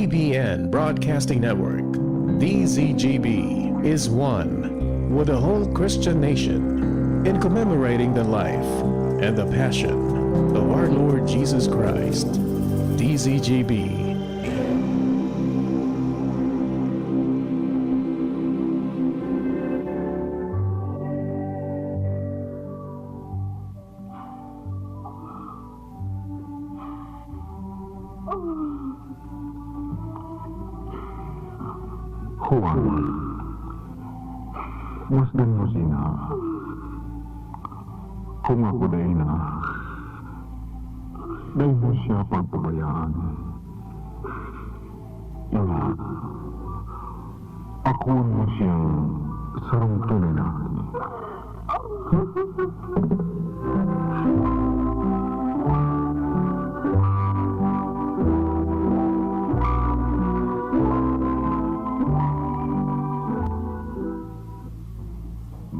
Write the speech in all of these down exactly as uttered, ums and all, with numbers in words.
P N Broadcasting Network, D Z G B, is one with the whole Christian nation in commemorating the life and the passion of our Lord Jesus Christ. D Z G B. Juan, masdan mo si Ina. Kung ako dai na, dai mo siya pagpabayaan. Ina, akoon mo siyang sarong tunay na aki.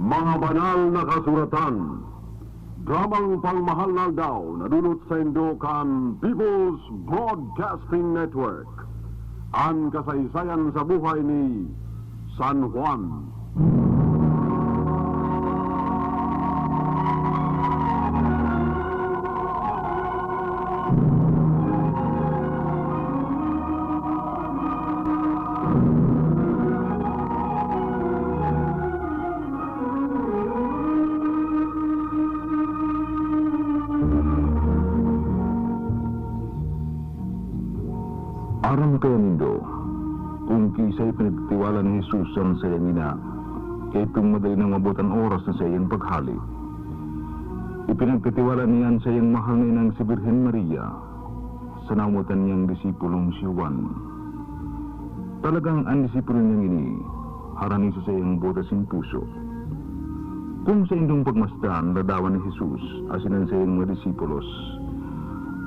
Mga banal na kasuratan, dramang Pangmahal na Aldaw na dulot saindo kan People's Broadcasting Network. An kasaysayan sa buhay ni San Juan. Aram kaya nindo, kun kiisay pinagtiwala ni Jesus an saiyang ina, kaidtong madali nang maabot an oras na saiyang paghale. Ipinagkatiwala niya an saiyang mahal na inang si Birhen Maria sa namotan niyang disipulong si Juan. Talagang an disipulo niyang ini harani sa saiyang butas nin puso. Kun saindong pagmasdan an ladawan ni Jesus asin an saiyang mga disipulos,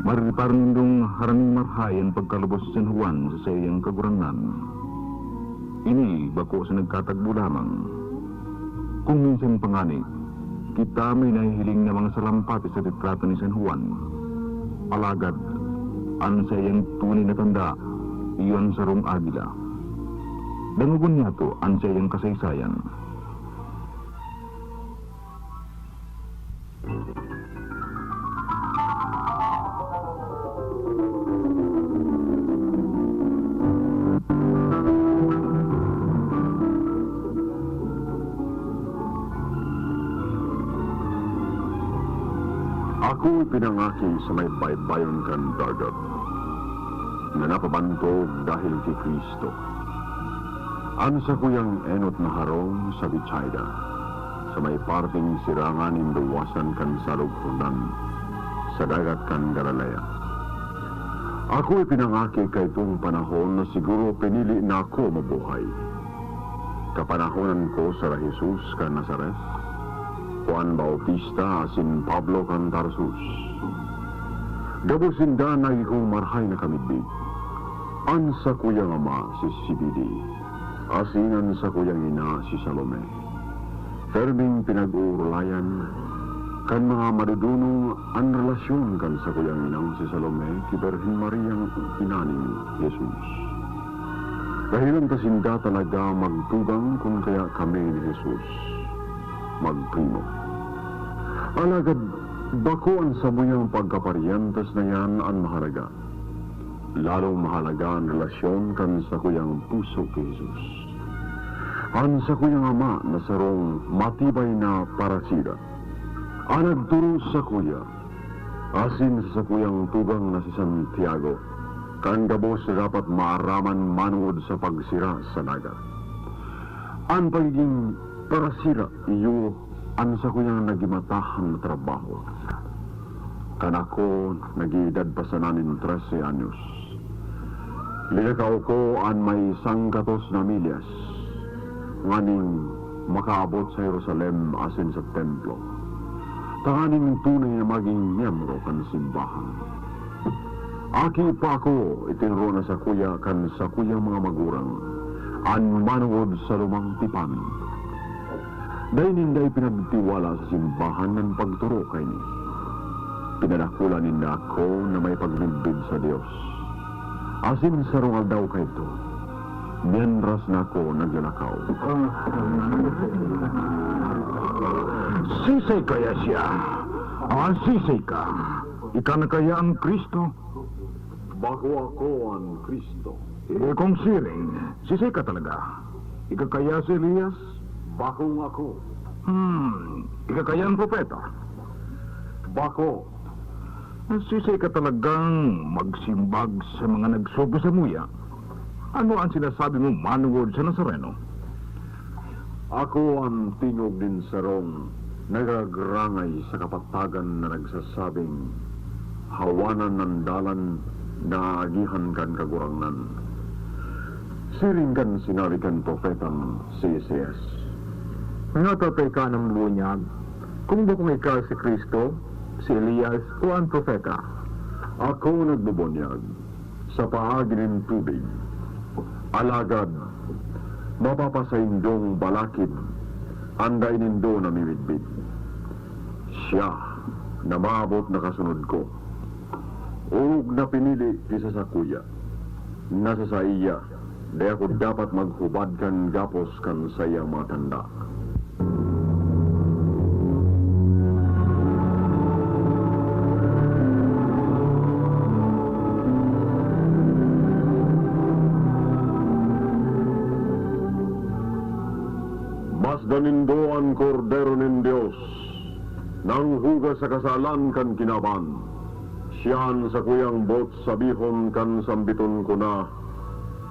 maririparo nindong haraning marahay an pagkalubos ni San Juan sa saiyang Kagurangnan. Ini bako sa nagtatagbo lamang. Kun minsan pa ngani, kita may nahihiling na mga salampati sa retrato ni San Juan. Alagad, an saiyang tunay na tanda, iyo an sarong agila. Dangogon niyato an saiyang kasaysayan. Ako ipinangaki sa may baybayon kan dagat, na napabantog dahil ki Cristo. An sakuyang enot na harong sa Betsaida, sa may parteng sirangan nin luwasan kan Salog Jordan, sa dagat kan Galilea. Ako ipinangaki kaidtong panahon na siguro pinili na ako mabuhay. Kapanahonan ko sara Jesus kan Nazaret, Juan Bautista asin Pablo kan Tarsus. Gabos sinda nagigong marahay na kamidbid. An sakuyang ama si Zebedeo, asin an sakuyang ina si Salome. Perming pinag-oorolayan kan mga madodonong an relasyon kan sakuyang inang si Salome ki Birhen Mariang ina ni Jesus. Dahelan ta sinda talaga magtugang kun kaya kami ni Jesus magprimo. Alagad bako an samuyang pagkaparyantas na iyan an mahalaga. Lalong mahalaga an relasyon kan sakuyang puso ki Jesus. An sakuyang ama na sarong matibay na parasira, an nagtoro sakuya, asin sa sakuyang tugang na si Santiago, kan gabos na dapat maaraman manongod sa pagsira sa dagat. An pagigin parasira iyo an sakuyang nagimatahan na trabaho. Kan ako nag-iidad pa sana nin trese anyos, linakaw ko an may sanggatos na milyas nganing makaabot sa Jerusalem asin sa Templo, tanganing tunay na magin miyembro kan simbahan. Aki pa ako itinoro na sakuya kan sakuyang mga magurang, an manongod sa lumang tipan. Dai ninda ipinagtiwala sa simbahan an pagtoro kaini. Pinadakula ninda ako na may pagmidbid sa Dios. Asin sarong aldaw kaidto, mientras na ako naglalakaw. Sisay kaya siya? Ah, sisay ka? Ika na kaya an Cristo? Bako ako an Cristo. Eh, kung siring, sisay ka talaga? Ika kaya si Elias? Bakong ako. Hmm, ika kaya an propeta? Bako. Nasisay ka talagang magsimbag sa mga nagsugo samuya? Ano an sinasabi mo manongod sa Nazareno? Ako an tingog nin sarong nagagrangay sa kapatagan na nagsasabing, "Hawanan an dalan na aagihan kan Kagurangnan." Siring kan sinabi kan propetang si Isaias, "Ngata ta ika an bubunyag, kung bakong ika si Cristo, si Elias, o an propeta?" Ako nagbubunyag sa paagi nin tubig. Alagad mapapasaindong balakid an dai nindo namimidbid. Siya na maabot na kasunod ko, orog na pinili ki sa sakuya, na sa saiya dai ako dapat maghubad kan gapos kan saiyang mga tanda. Masdan nindo an Kordero nin Dios, nanghugas sa kasalan kan kinaban. Siya an sakuyang boot sabihon kan sambiton ko na,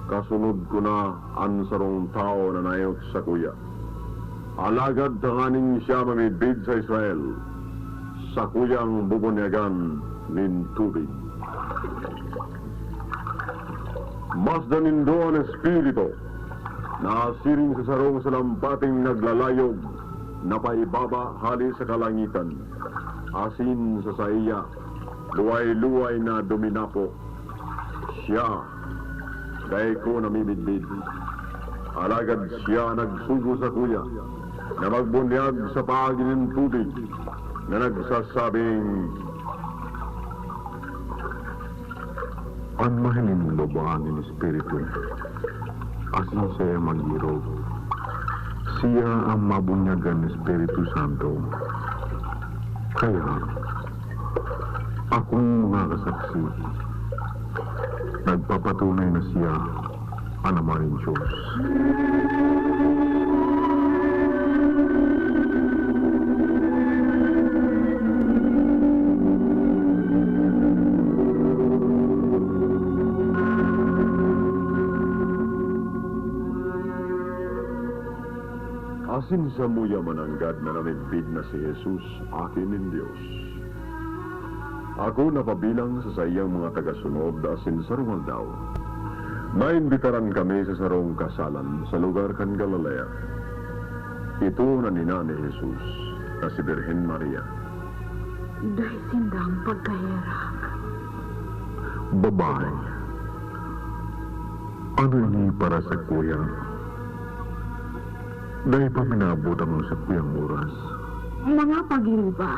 kasunod ko na an sarong tawo na naenot sakuya. Alagad tanganing siya mamidbid sa Israel, sakuyang bubunyagan nin tubig. Masdan nindo an Espiritu na siring sa sarong salampating naglalayog na paibaba hale sa kalangitan, asin sa saiya luway-luway na duminapo. Siya, dai ko namimidbid. Alagad siya nagsugo sakuya na magbunyag sa paagi nin tubig, na nagsasabing, "An mahiling baba nin Espiritu, asin saiya mag-irog, siya an mabunyagan nin Espiritu Santo." Kaya, akong mga kasaksi, nagpapatunay na siya an Ama nin Dios. Asin samuya mananggad na namidbid na si Jesus, Aki nin Dios. Ako napabilang sa saiyang mga tagasunod asin sarong aldaw, naimbitaran kami sa sarong kasalan sa lugar kan Galilea. Idto an ina ni Jesus, na si Birhen Maria. Dai sindang pagkaherak. Babae, ano ini para sakuya? Dai pa minaabot an sakuyang oras. Mga pagiriba,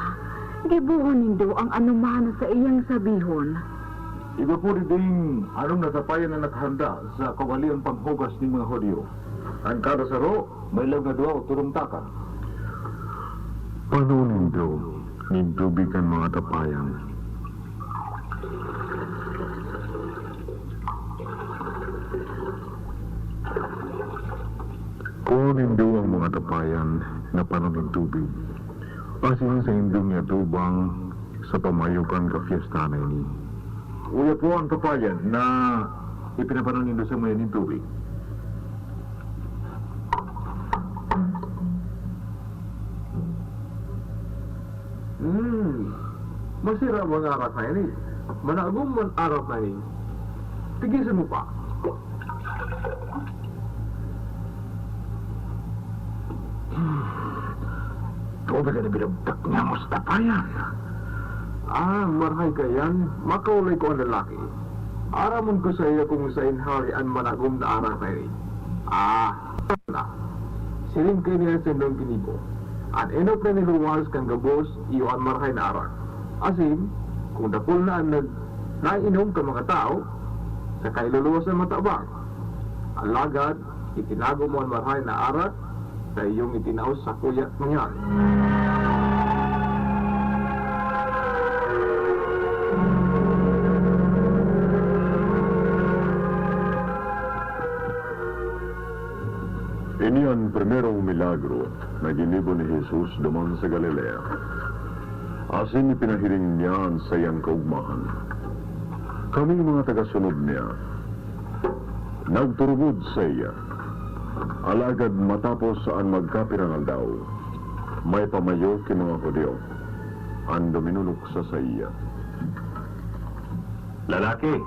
gibohon nindo an anoman na saiyang sabihon. Igwa po diding anong natapayan na nakahanda sa kaugalean panghugas nin mga Judio. An kada saro, may laog na duwa o tolong takan. Panoon nindo nin tubig kan mga tapayan. Kuha nindo an mga tapayan na pano nin tubig, asin saindong iatubang sa pamayo kan kapyestahan na ini. Uya po an tapayan na ipinapano nindo samuya nin tubig. Hmm. Masira man arak na ini. Managom man arak na ini. Tigisan mo pa. Tubig na binagtak niya, Mustafa, yan. Ah, marhay ka yan. Makaulay ko an lalaki. Aramon ko sa iyo kung saen hale an managom na arak na ini. Ah, na. Siring kaini an saindong ginibo. An enot na niluwas kan gabos, iyo an marhay na arak. Asin, kung dakul na an nag-, naiinom kan mga tawo, Saka iluluwas an matabang. Alagad, itinago mo an marahay na arat, sa iyong itinaos sa kuyat ngunyan. Ini an primerong milagro na ginibo ni Jesus duman sa Galilea, asin ipinahiling niya an saiyang kaogmahan. Kaming mga tagasunod niya, nagturubod saiya. Alagad matapos an magkapirang aldaw, may pamayo ki mga Judio an duminolok sa saiya. Lalaki,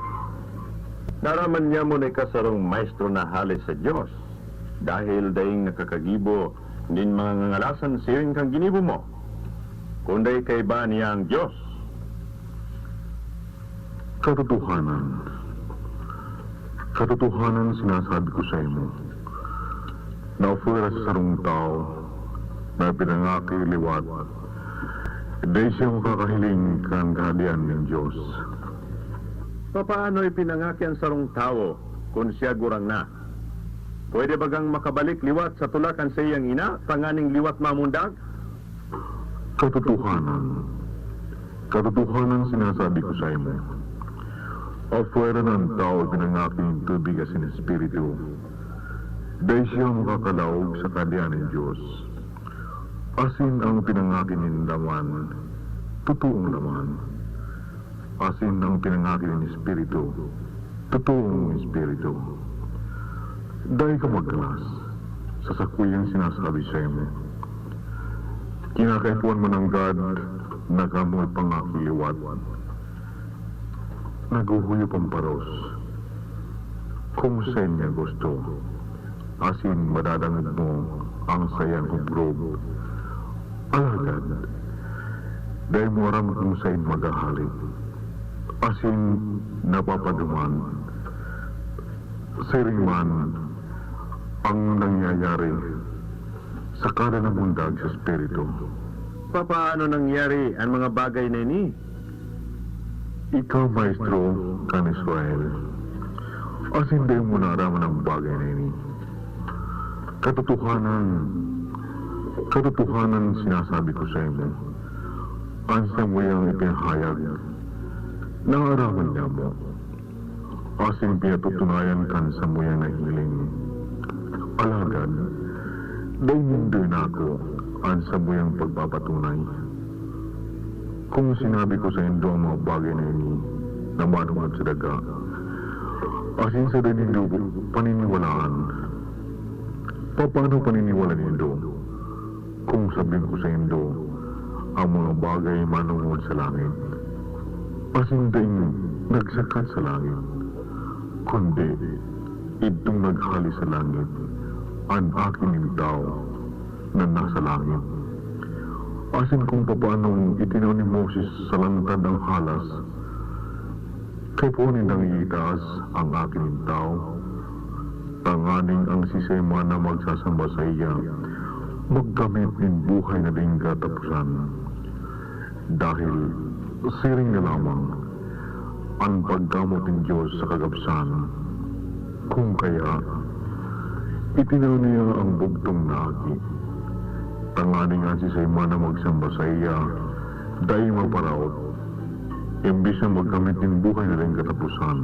naaraman niamo na ika sarong maestro na hale sa Dios, dahil daing nakakagibo nin mga ngangalasan siring kan ginibo mo, kun dai kaiba niya an Dios. Katotohanan, katotohanan sinasabi ko saimo, na apwera sa sarong tawo na pinangaki liwat, dai siya makakahiling kan Kahadean nin Dios. Papaano ipinangaki an sarong tawo kun siya gurang na? Pwede bagang makabalik liwat sa tulak an saiyang ina tanganing liwat mamundag? Katotohanan, katotohanan sinasabi ko saimo, apwera na an tawo ipinangaki nin tubig asin Espiritu, dai siya makakalaog sa Kahadean nin Dios. Asin ang pinangaki nin laman, totoong laman. Asin ang pinangaki nin Espiritu, totoong Espiritu. Dai ka magkalas, sa sakuyang sinasabi saimo. Kinakaipuhan mo nanggad na kamo ipangaki liwat. Naghuhuyo pamparos, kun saen niya gusto, asin madadangog mo ang saiyang hubrob. Alagad, dai mo aram kun saen maghahale, asin napapaduman. Siring man ang nangyayari sa kada namundag sa Espiritu. Papaano nangyari an mga bagay na ini? Ikaw, maestro kan Israel, asin dai mo naaraman an bagay na ini. Katotohanan, katotohanan sinasabi ko saimo, an samuyang ipinahayag, naaraman niamo, asin pinatutunayan kan samuyang nahiling. Alagad, dai nindo inako an samuyang pagpapatunay. Kun sinabi ko saindo an mga bagay na ini na manongod sa daga, asin sa dai nindo paniniwalaan, papaano paniniwala nindo kun sabihin ko saindo an mga bagay manongod sa langit, asin daing nagsakat sa langit, kundi idtong naghale sa langit, an Aki nin Tawo na nasa langit. Asin kun papaanong itinao ni Moses sa lantad an halas, kaipuhan nindang iitaas an Aki nin Tawo, tanganing an siisay man na magsasamba saiya magkamit nin buhay na daing kataposan. Dahil siring na lamang an pagkamoot nin Dios sa kagabsan. Kun kaya, itinao niya an bugtong na aki, tanganing an siisay man na magsamba saiya dai maparaot, embis na magkamit nin buhay na daing kataposan.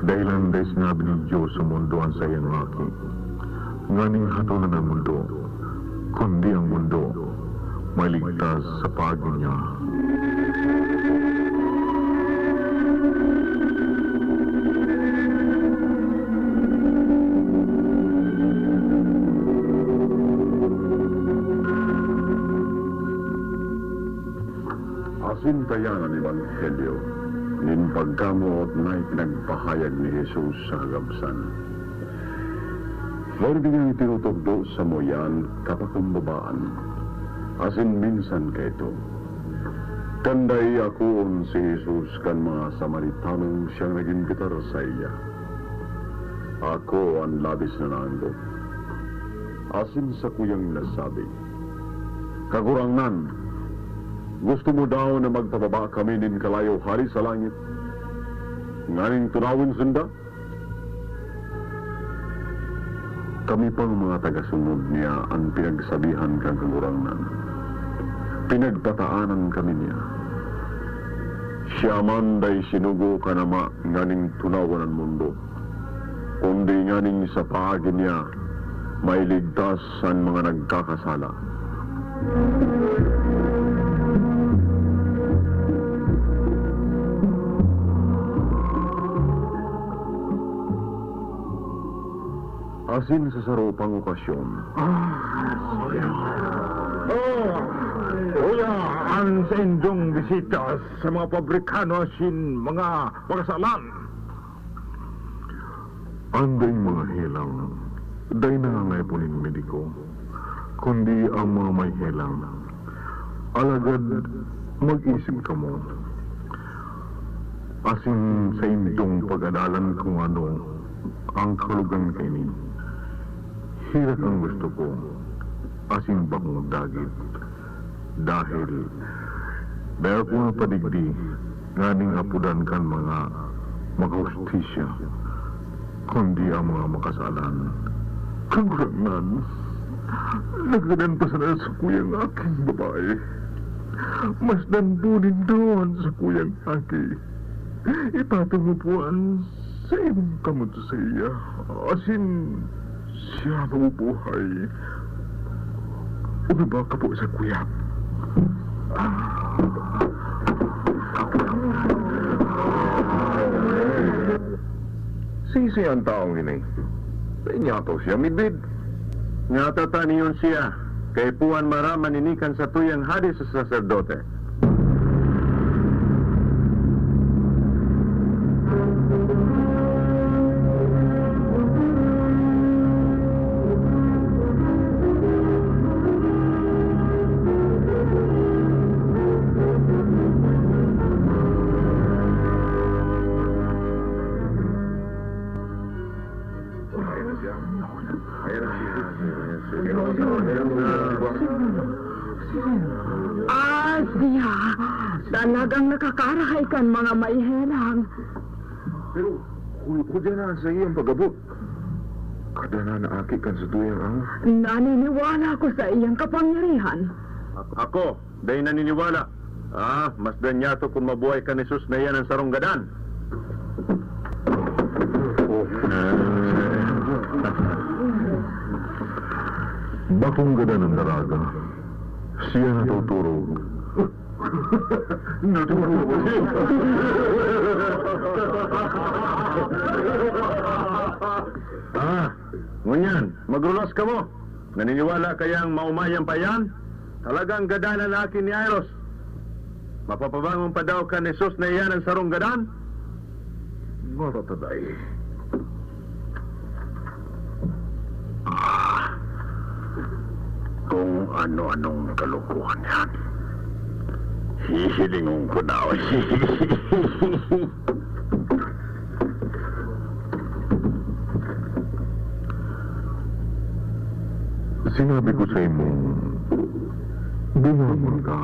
Dahelan dai sinabi nin Dios sa mundo an saiyang Aki, nganing hatolan an mundo, kundi an mundo mailigtas sa paagi niya. Asin kaya an ebanghelyo nin pagkamoot na ipinagpahayag ni Jesus sa kagabsan. Mayo niyang itinutukdo samo iyan kapakumbabaan, asin minsan kaito. Kan dai akoon si Jesus kan mga Samaritanong siyang nag-imbitar saiya, ako an labis na naanggot. Asin sakuyang nasabi, "Kagurangnan, gusto mo daw na magpababa kami nin kalayo hale sa langit?" nganing tunawon sinda? Kami pang mga tagasunod niya an pinagsabihan kan Kagurangnan. Pinagpataanan kami niya. Siya man dai sinugo kan Ama nganing tunawon an mundo, kundi nganing sa paagi niya mailigtas an mga nagkakasala. Asin sa saro pang okasyon. Ah, kuya, an saindong bisita sa mga pabrikano asin mga pakasalan. An daing mga helang, dai nangangaipo nin mediko, kundi an mga may helang. Alagad mag-isip kamo, asin saindong pag-adalan kun ano an kahulogan kaini. Herak an gusto ko, asin bakong dagit. Dahel dai ako napadigdi nganing apodan kan mga makahustisya, kundi an mga makasalan. Kagurangnan, naggadan pa sana sakuyang aking babae. Masdan po nindo an sakuyang aki. Ipatong mo po an saimong kamot saiya, asin siya mabubuhay. Umiba ka po sakuya. Sisay an taong ini? Dai niya to siya midbid. Natatanion siya, kaipuhan maraman ini kan satuyang hade sa saserdote. Ah, siya. Talagang nakakarahay kan mga may helang. Pero, ku-, kuya na sa iyang pag-abot. Kada na naaki kan satuyang ang Naniniwala ako sa iyang kapangyarihan. Ako, dai naniniwala. Ah, masdan niyato kun mabuhay kan Jesus na iyan an sarong gadan. Bakong gadan an daraga. Siya natuturog. Natuturog. Ah, ngunyan, magrulas kamo. Naniniwala kayang maomayan pa iyan? Talagang gadan an aki ni Jairus. Mapapabangon pa daw kan Jesus na iyan an sarong gadan? Marataday. Ah, kung ano-anong kalokohan yan, hihilingon ko na. Sinabi ko sa imo, bumangon ka.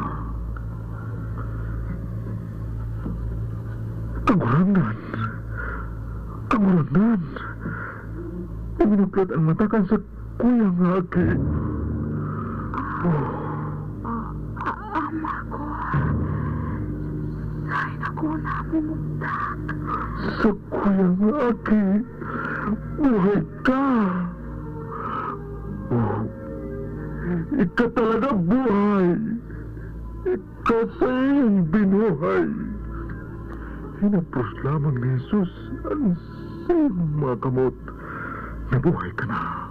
Kagurangnan! Kagurangnan! Uminuklat an mata kan sa Kuya nga aki. Oh. Ah, ah, ama ko. Saen ako namumugtak? Sa Kuya nga aki, buhay ka. Oh. Ika talaga buhay. Ika saiyang binuhay. Hinapros lamang ni Jesus an saiyang mga kamot. Nabuhay ka na.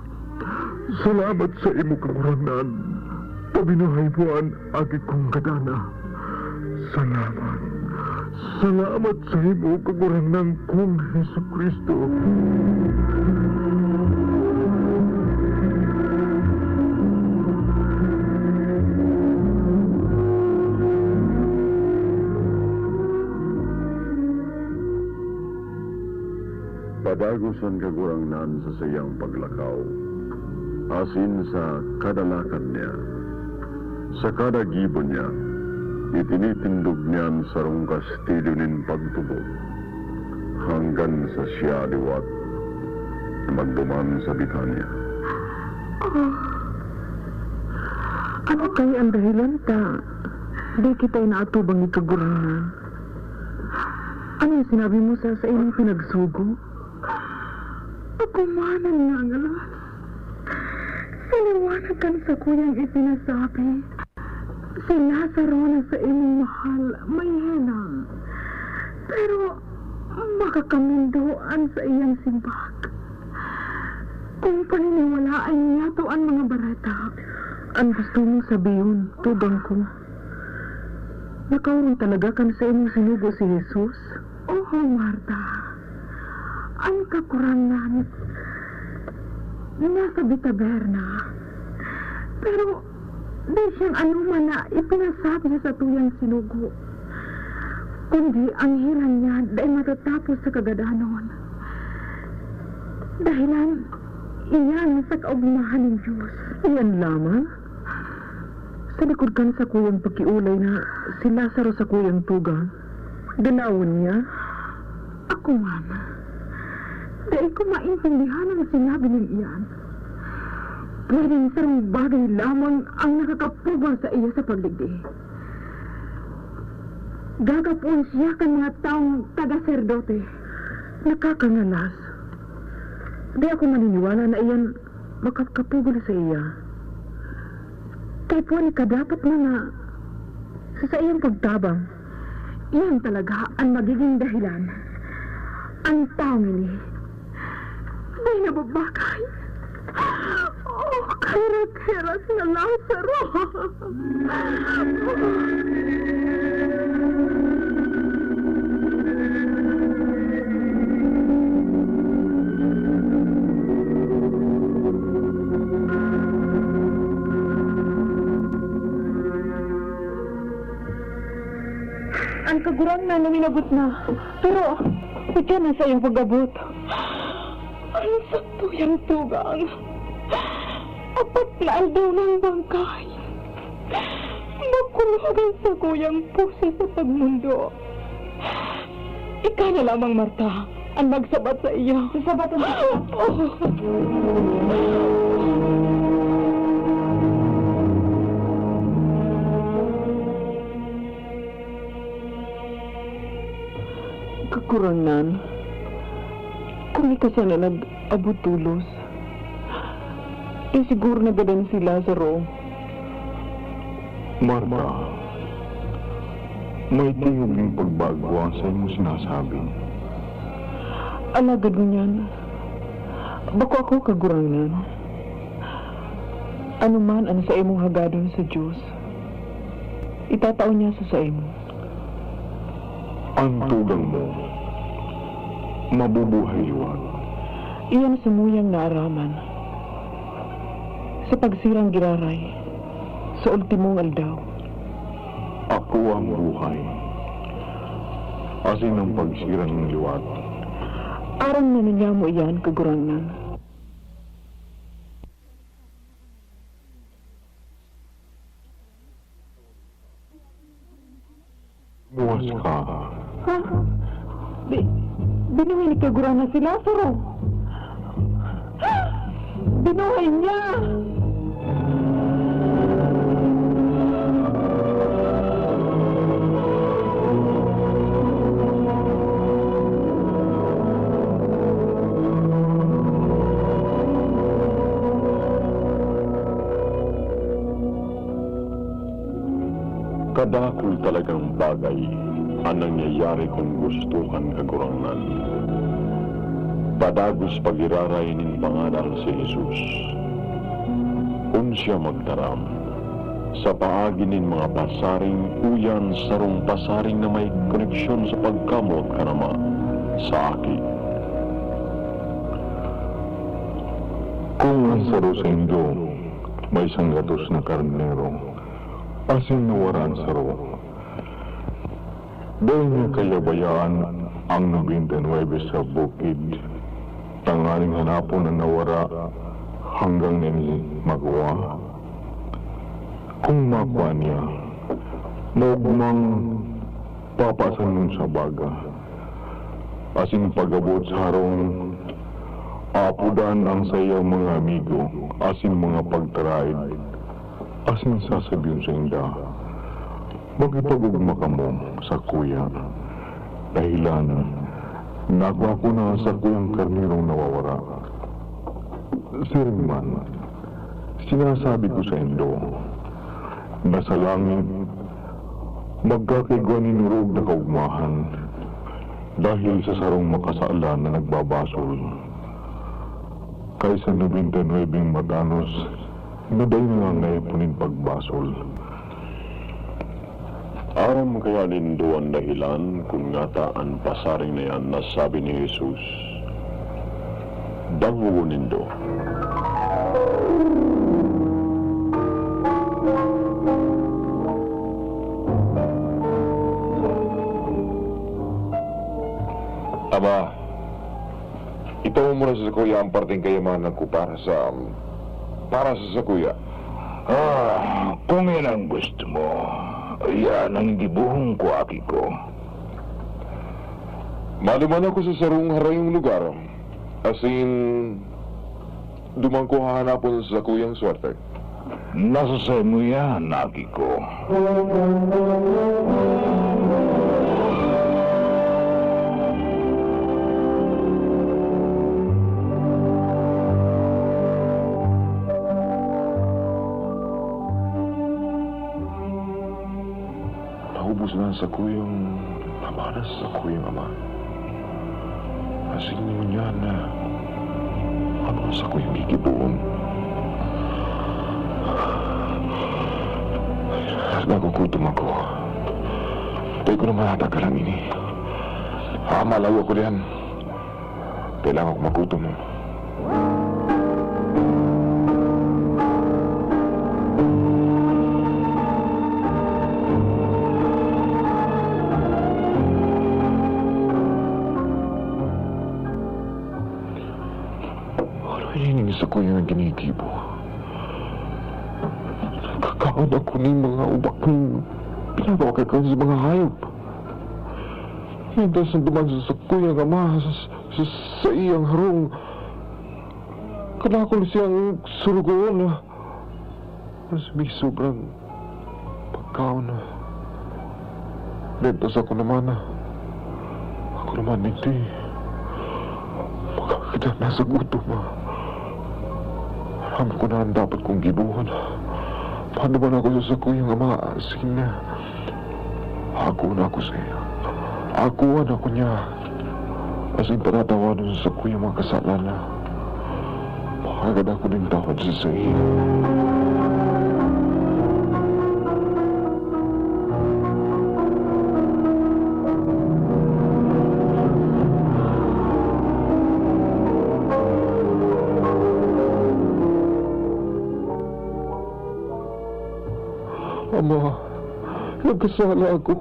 Salamat sa imo, Kagurangnan. Pabinuhay mo an aki kong gadana. Salamat. Salamat sa imo, Kagurangnan kong Jesu-Cristo. Padagos an Kagurangnan sa saiyang paglakaw, asin sa kada lakad niya. Sa kada gibo niya, itinitindog niya an sarong kastilyo nin pagtubod. hanggan sa siya liwat na magduman sa Betania. Ah, ano kaya an dahilan ta di kita inaatubang ni Kagurangnan? Ano an sinabi mo sa saimong pinagsugo? Ako man an nangalas. Sa liwanag kan sakuyang ipinasabi, si Lazaro na saimong mahal may helang, pero makakamundo an saiyang simbag. Kung paniniwalaan niyato an mga bareta. An gusto mong sabihon, tugang ko, nakaorong talaga kan saimong sinugo si Jesus? Oho, Marta. An Kagurangnan nasa Betaberna. Pero dai siyang anoman na ipinasabi sa satuyang sinugo, kundi an helang niya dai matatapos sa kagadanon. Dahelan iyan sa kaogmahan nin Dios. Iyan lamang? Sa likod kan sakuyang pakiolay na si Lazaro sakuyang tugang, ganawon niya? Ako man, dai ko maintindihan an sinabi nin iyan. Pwedeng sarong bagay lamang ang nakakapugaw saiya sa pagdigdi. Gagapoon siya kan mga tawong taga-saserdote. Nakakangalas. Di ako maniniwala na iyan makakapugoy saiya. Kaipuhan ika dapat na sa saiyang pagtabang. Iyan talaga an magiging dahilan. An tawong ini, dai nababakay. Oh, kaherak-herak na Lazaro! An Kagurangnan uminabot na, pero iyan an saiyang pag-abot. An satuyang tugang, apat na aldaw nang bangkay. Makulog an sakuyang puso sa pagmondo. Ika na lamang, Marta, an magsabat saiya. Sasabaton ko siya. Oh. Kagurangnan, kung ika sana nag-abot tolos, eh, siguro nagadan si Lazaro. Marta, may tingog nin pagbago an saimong sinasabi. Alagad ngunyan, bako ako, Kagurangnan. Ano man an saimong hagadon sa Dios, itatao niya sa saimo. An tugang mo mabubuhay liwat. Iyan samuyang naaraman sa pagsirang giraray sa ultimong aldaw. Ako an buhay, asin an pagsirang liwat. Aram na ninyamo iyan, Kagurangnan. Buwas ka. Ha? Bi-, binuhay ni Kagurangnan si Lazaro. Binuhay niya! Kadakul talagang bagay an nangyayari kun gusto kan Kagurangnan. Padagos pagiraray nin pangadan si Jesus. Kun siya magtaram, sa paagi nin mga pasaring, uyan sarong pasaring na may koneksyon sa pagkamoot kan Ama sa Aki. Kun an saro saindo may sanggatos na karnero, asin nawara an saro, dai niya kaya bayaan an nobenta y nuebe sa bukid, tanganing hanapon an nawara hanggang na ini makua? Kun makua niya, maogmang papaasanon sa baga. Asin pag-abot sa harong, aapodan an saiyang mga amigo asin mga pagtaraed, asin sasabihon sainda, "Makipag-ogma kamo sakuya, dahelan nakua ko na an sakuyang karnerong nawawara." Siring man, sinasabi ko saindo, na sa langit, magkakaigwa nin orog na kaogmahan dahil sa sarong makasalan na nagbabasol, kaysa nobenta y nuebeng matanos na dai nangangaipo nin pagbasol. Aram kaya nindo an dahelan kun ngata an pasaring na iyan nasabi ni Jesus? Dangogon nindo. Ama, itao mo na sa sakuya an parteng kayamanan ko para sa, para sa sakuya. Ah, kung yan ang gusto mo, yan ang gibohon ko, aki ko. Maduman ako sa sarong harayong lugar, asin duman ko hahanapon sa sakuyang swerte. Nasa saimo yan, aki ko. Naubos na an sakuyang namana sa sakuyang ama. Asin ngunyan, ano an sakuyang gigibohon? Nagugutom ako. Dai ko na matagalan ini. Ah, malayo ako diyan. Kailangan ko magutom. Ano ini sa kuya nga ginigibo? Kakaon ako nin mga ubak na pinapakakan sa mga hayop. Mintas na duman sa sakuyang ama sa, sa, sa iyang harong. Kadakul siyang surugon. Mas may sobrang pagkaon na. Mentas ako naman, ako naman digdi. Makakita na sa gutom, ah. Aram ko na an dapat kong gibohon. Paano man ako sa sakuyang ama, asin ako na ako saiya. Ako an ako niya. Asin patatawadon sa sakuyang mga kasalan na. Makakada ko nin tawad sa saiya. Ama, nagkasala ako.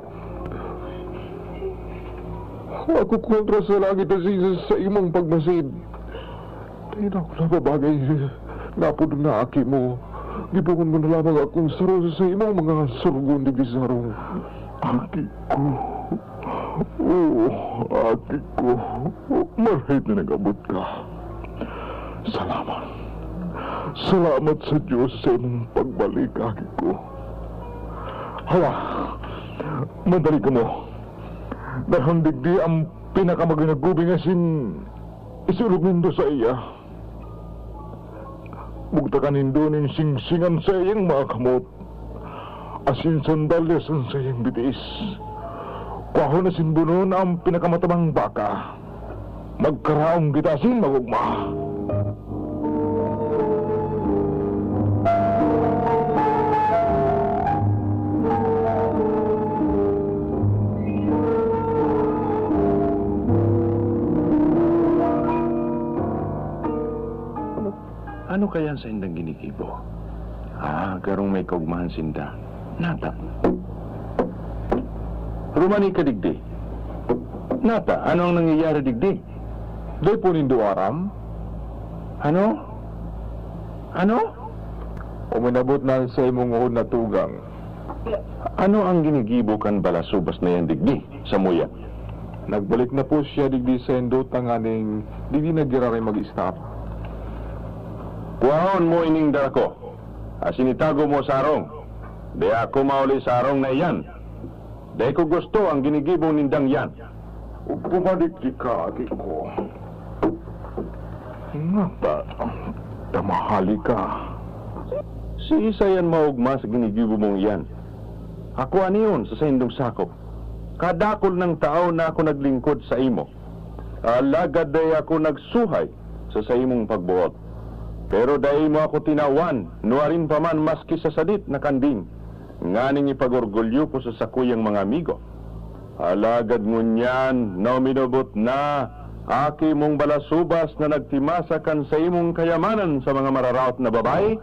Ako kontra sa langit asin sa saimong pagmasid. Dai na ako nababagay na apodon na aki mo. Gibohon mo na lamang akong saro sa saimong mga surugon digdi sa harong. Aki ko. Oo, aki ko. Marhay na nag-abot ka. Salamat. Salamat sa Dios sa imong pagbalik, aki ko. Hala, madali kamo. Dahon digdi ang pinakamagin na gubing asin isulog nindo saiya. Bugtakan nindo nin singsingan sa iyang mga kamot, asin sandalyas an saiyang bitis. Kwahon asin bunon ang pinakamatabang baka. Magkaraon kita asin mag-ogma. Ano kaya an saindang ginigibo? Ah, garong may kaogmahan sinda. Nata. Rumani ka digdi. Nata, ano ang nangyayari digdi? Dai po nindo aram? Ano? Ano? Uminabot na an saimong uhod na tugang. Ano ang ginigibo kan balasubas na yan digdi, samuya? Nagbalik na po siya digdi saindo tanganing digdi na giraray mag-stop. Kuahon mo ining dara ko, asin itago mo sa harong. Dai ako mauli sa harong na iyan. Dai ko gusto ang ginigibo nindang iyan. Bumalik ka, aki ko. Ngata, ta mahali ka. Siisay an maogma sa ginigibo mong iyan? Ako an iyon sa saindong sakop. Kadakul nang taon na ako naglingkod saimo, alagad dai ako nagsuhay sa saimong pagboot. Pero dai mo ako tinawan, nuarin pa man maski sa sadit na kanding, nganing ipag-orgulyo ko sa sakuyang mga amigo. Alagad ngunyan na uminabot na, aki mong balasubas na nagtimasa kan saimong kayamanan sa mga mararaot na babae,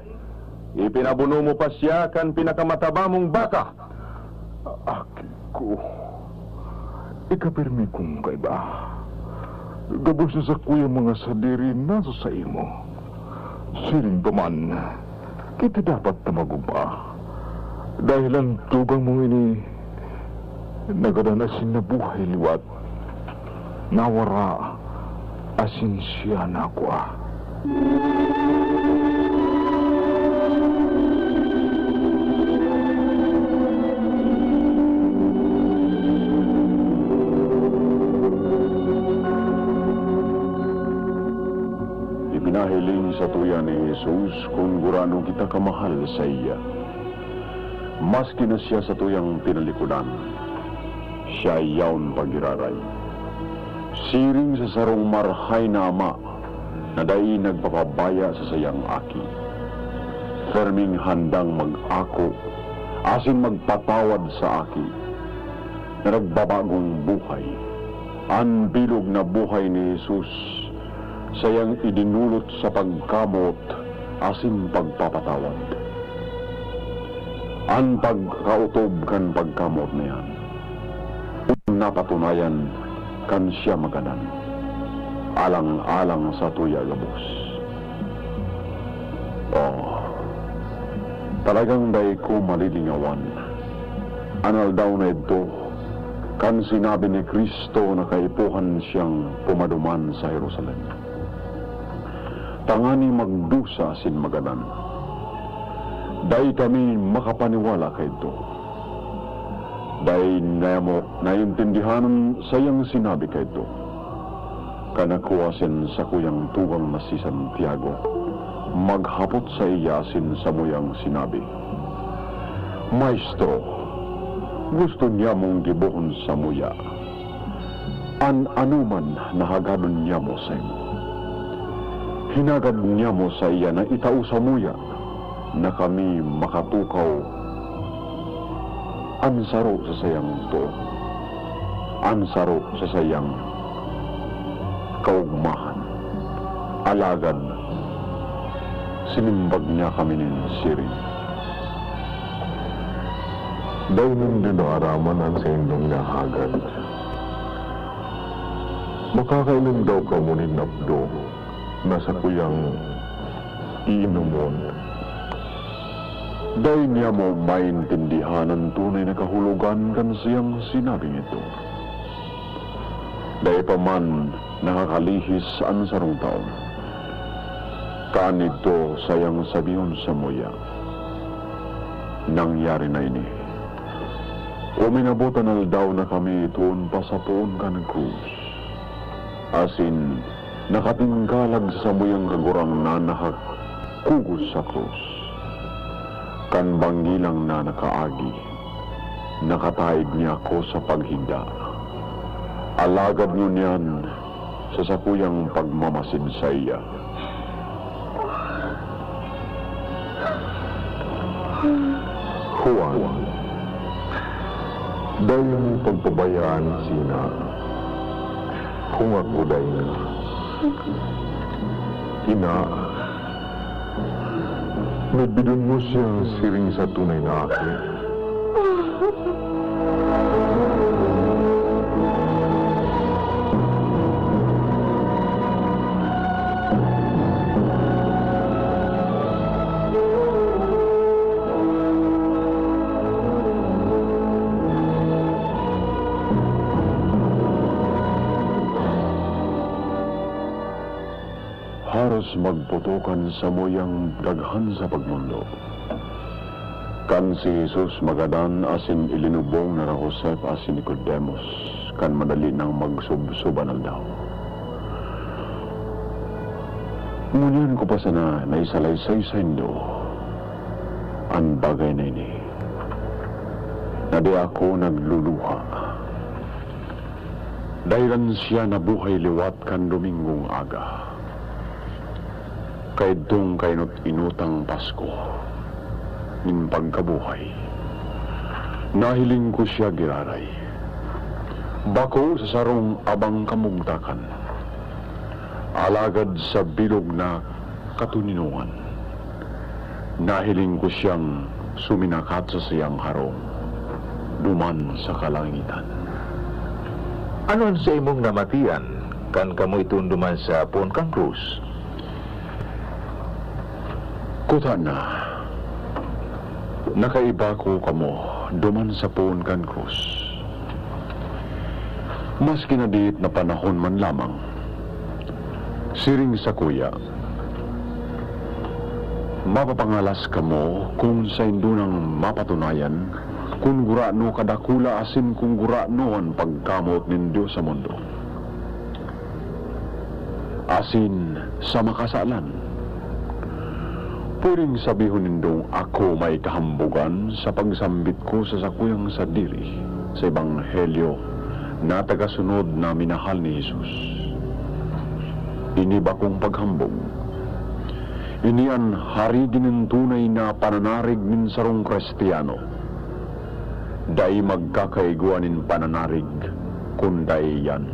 ipinabuno mo pa siya kan pinakamataba mong baka. Aki ko, ikapirmi kong kaiba. Gabos na sakuyang mga sadiri nasa saimo. Siring pa man, kita dapat na mag-uba. Dahel an tugang mong ini nagadan asin nabuhay liwat, nawara asin siya nakua. Ipinahiling satuya ni Jesus kun gurano kita kamahal saiya. Maski na siya satuyang tinalikodan, siya yaon pa giraray. Siring sa sarong marahay na ama na dai nagpapabaya sa saiyang aki, perming handang mag-ako asin magpatawad sa aki na nagbabagong buhay. An bilog na buhay ni Jesus saiyang idinulot sa pagkamoot asin pagpapatawad. An pagkaotob kan pagkamoot na iyan, napatunayan kan siya magadan, alang-alang satuya gabos. Oh, talagang dai ko malilingawan an aldaw na idto, kan sinabi ni Cristo na kaipuhan siyang pumaduman sa Jerusalem, tangani magdusa asin magadan. Dai kami makapaniwala kaidto. Dai niyamo naintindihan an saiyang sinabi kaidto. Kan ako asin sakuyang tugang na si Santiago maghapot saiya asin samuyang sinabi, "Maestro, gusto niyamong gibohon samuya an anoman na hagadon niyamo saimo. Hinagad niyamo saiya na itao samuya na kami makatukaw an saro sa saiyang too, an saro sa saiyang kaogmahan." Alagad sinimbag niya kami nin siring, "Dai nindo naaraman an saindong nahagad. Makakainom daw kamo nin apdo na sakuyang iinomon?" Dai niyamo maintindihan an tunay na kahulogan kan saiyang sinabing idto. Dai pa man nakakalihis an sarong tawo kan idto saiyang sabihon samuya, "Nangyari na ini." Uminabot an aldaw na kami toon pasapoon kan krus, asin nakatingkalag sa samuyang Kagurangnan na nakakugos sa krus. Kan banggi lang na nakaagi, nakataig niya ako sa paghigda. Alagad ngunyan, sa sakuyang pagmamasid saiya, "Juan, dai mo pagpabayaan si ina, kung ako dai na. Ina, midbidon mo siya siring sa tunay na aki." Magputokan samuyang daghan sa pagmondo. Kan si Jesus magadan asin ilinubong na Josef asin Nicodemos kan madali nang magsubsob an aldaw. Ngunyan ko pa sana naisalaysay saindo an bagay na ini, na di ako nagluluha. Dahelan siya nabuhay liwat kan Domingong aga, kaidtong kainot-inotang Pasko nin pagkabuhay. Nahiling ko siya giraray, bako sa sarong abang kamugtakan, alagad sa bilog na katoninongan. Nahiling ko siyang suminakat sa saiyang harong duman sa kalangitan. Ano an saimong namatian kan kamo iton duman sa poon kan krus? Kutana, nakaiba ko kamo duman sa poon kan krus. Maski na diit na panahon man lamang, siring sakuya, mapapangalas kamo kun saindo nang mapatunayan kun gurano kadakula asin kun gurano an pagkamoot nin Dios sa mundo. Asin sa makasalan, pwedeng sabihon nindong ako may kahambogan sa pagsambit ko sa sakuyang sadiri sa ebanghelyo na tagasunod na minahal ni Jesus. Ini bakong paghambog. Ini an harigi nin tunay na pananarig nin sarong Cristiano. Dai magkakaigwa nin pananarig kun dai iyan.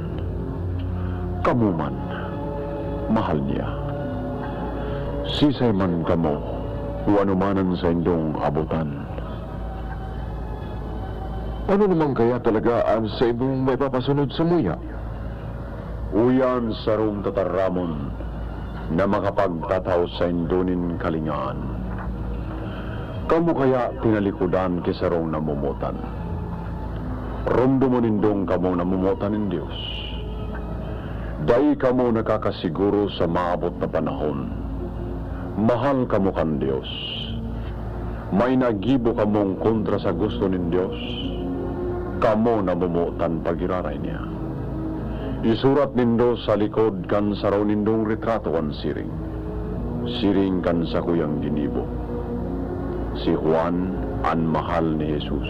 Kamo man, mahal niya, sisay man kamo o anoman an saindong abotan. Ano naman kaya talaga an saimong maipapasunod samuya? Uya an sarong tataramon na makapagtatao saindo nin kalingahan. Kamo kaya tinalikodan ki sarong namomotan? Romdomon nindong kamo namomotan nin Dios. Dai kamo nakakasiguro sa maabot na panahon. Mahal kamo kan Dios. May nagibo kamong kontra sa gusto nin Dios. Kamo namomotan pagiraray niya. Isurat nindo sa likod kan saro nindong retrato an siring, "Siring kan sakuyang ginibo." Si Juan an mahal ni Jesus,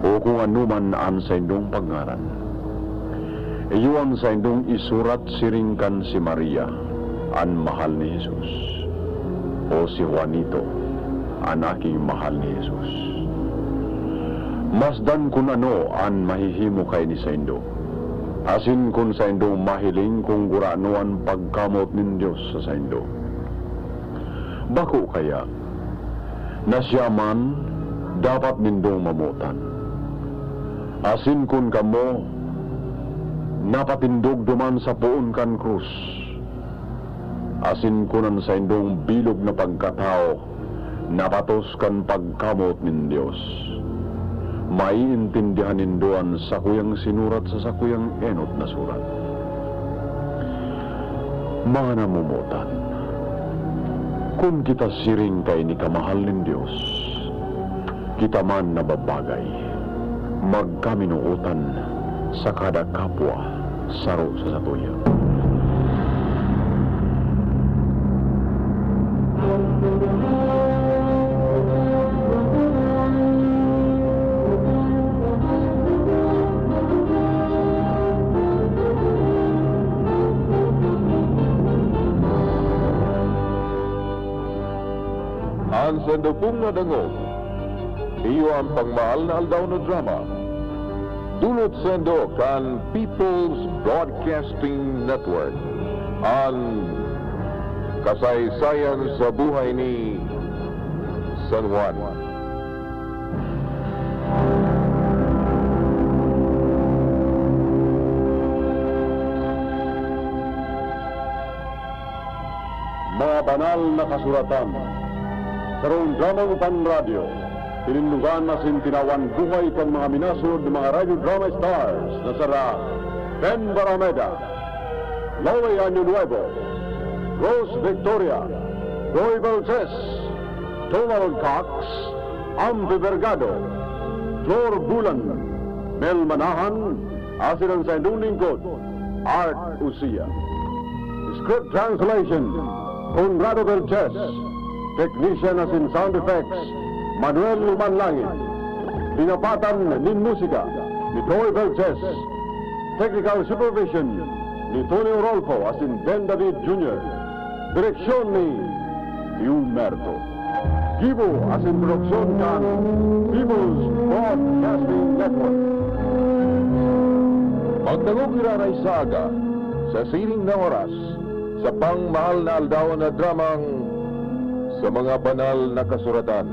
o kung anoman an saindong paggaran. Iyo an saindong isurat siring kan si Maria, an mahal ni Jesus, o si Juanito, an aking mahal ni Jesus. Masdan kun ano an mahihimo kaini saindo, asin kun saindo mahiling kun gurano an pagkamoot nin Dios sa saindo. Bako kaya na siya man dapat nindong mamotan? Asin kun kamo napatindog duman sa poon kan krus, asin kun an saindong bilog na pagkatawo napatos kan pagkamoot nin Dios, maiintindihan nindo an sakuyang sinurat sa sakuyang enot na surat. Mga namomotan, kun kita siring kaini kamahal nin Dios, kita man nababagay magkaminootan sa kada kapwa saro sa satuya. An saindo pong nadangog, iyo an Pangmahal na Aldaw na drama. Dulot saindo kan People's Broadcasting Network, an kasaysayan sa buhay ni San Juan. Mga Banal na Kasuratan. Sarong dramang panradyo, tinindogan asin tinawan buhay kan mga minasod na mga radyo drama stars na sara Ken Barameda, Loey Año Nuevo, Rose Victoria, Roy Belches, Donald Cox, Ampi Bergado, Flor Bulan, Mel Manahan, asin an saindong lingkod, Art Usia. Script translation, Conrado Belches. Technician asin sound effects, Manuel Manlangit. Linapatan nin musika ni Roy Belches. Technical supervision ni Tony Orolfo asin Ben David Junior. Direksyon ni Liu Merto. Gibo asin produksyon kan People's Broadcasting Network. Magdangog iraray sa aga, sa siring na oras, sa pangmahal na aldaw na dramang Sa Mga Banal na Kasuratan.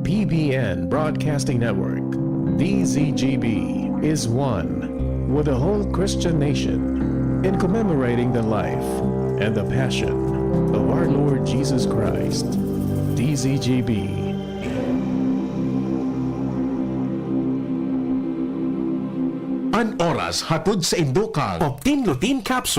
P B N Broadcasting Network, D Z G B, is one with the whole Christian nation in commemorating the life and the passion of our Lord Jesus Christ. D Z G B. An oras hatod sa indo kan Optin Lutein Capsule.